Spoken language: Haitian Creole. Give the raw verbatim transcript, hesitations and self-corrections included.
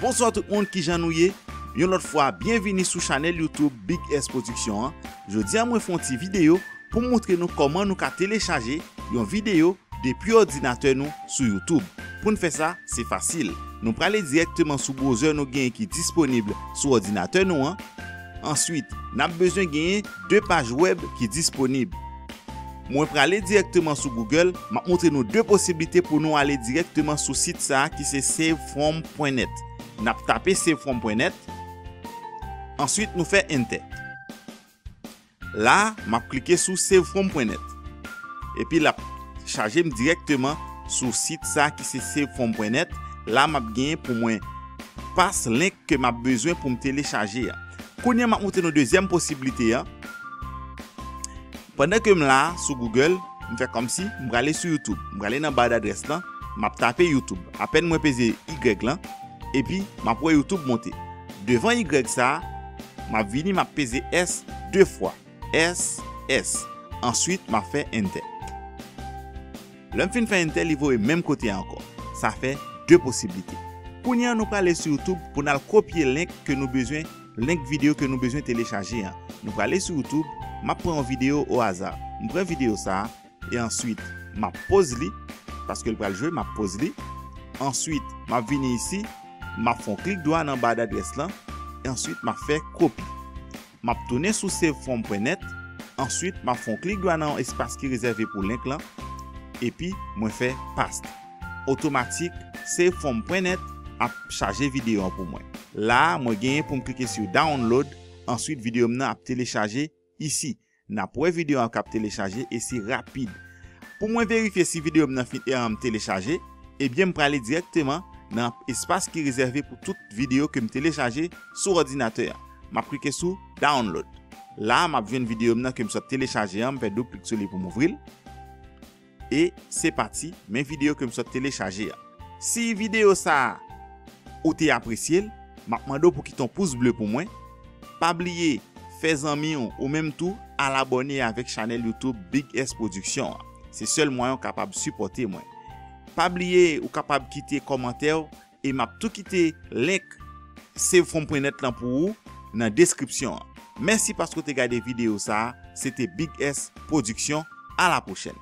Bonswa tout moun, kijan nou ye? Yon lòt fwa, byenvini sou chanèl YouTube Big S Production an. Jodi a mwen fè yon ti videyo pou m montre nou kòman nou ka telechaje yon videyo depi òdinatè nou sou YouTube. Pou n fè sa, se fasil. Nou prale dirèkteman sou browser nou genyen ki disponib sou òdinatè nou an. Answit, n ap bezwen genyen de paj wèb ki disponib. Mwen prale dirèkteman sou Google, m ap montre nou de posiblite pou nou ale dirèkteman sou sit sa a ki se save from pwen net. N ap tape save from pwen net. Answit, nou fè enter. La a, m ap klike sou save from pwen net. Epi l ap chaje m dirèkteman sou sit sa a ki se save from pwen net. La a, m ap genyen pou mwen paste link ke m ap bezwen pou m telechaje a. Kounye a, m ap montre nou dezyèm posiblite a. Pandan ke m la a sou Google, m fè kòmsi m prale sou YouTube. M prale nan ba dadrès lan, m ap tape YouTube. Apèn mwen peze Y lan, epi m ap wè YouTube monte. Devan Y sa a, m ap vini, m ap peze S de fwa. S, S. Answit, m ap fè enter. Lè m fin fè enter, li voye menm kote a ankò. Sa fè de posiblite. Kounye a, nou prale sou YouTube pou n al kopye link ke nou bezwen, link videyo ke nou bezwen telechaje an. Nou prale sou YouTube, m ap pran yon videyo o aza. M pran videyo sa a, e answit, m ap pause li, paske l pral jwe, m ap pause li. Answit, m ap vini isi, m ap fè yon klik dwa nan ba dadrès lan, e answit, m ap fè kopi. M ap tounen sou save from pwen net, answit, m ap fè yon klik dwa nan yon espas ki rezève pou link lan, epi mwen fè paste. Otomatik, save from pwen net ap chaje videyo an pou mwen. La a, mwen genyen pou m klike sou download, answit, videyo m nan ap telechaje isi. N ap wè videyo an k ap telechaje e se rapid. Pou mwen verifye si videyo m nan fin, em, telechaje, ebyen, m prale dirèkteman nan espas ki rezève pou tout videyo ke m telechaje sou òdinatè a. M ap klike sou download. La a, m ap jwenn videyo m nan ke m sot telechaje an, m fè doub klik sou li pou m ouvri l. E se pati, men videyo ke m sot telechaje a. Si videyo sa a ou te apresye l, m ap mande w pou kite yon pous ble pou mwen. Pa bliye fè zanmi w ou menm tou al abòne avèk chanèl YouTube Big S Production an. Se sèl mwayen w kapab sipòte mwen. Pa bliye ou kapab kite kòmantè w e m ap tou kite link save from pwen net lan pou ou nan deskripsyon an. Mèsi paske w te gade videyo sa a. Se te Big S Production. A la pwochèn.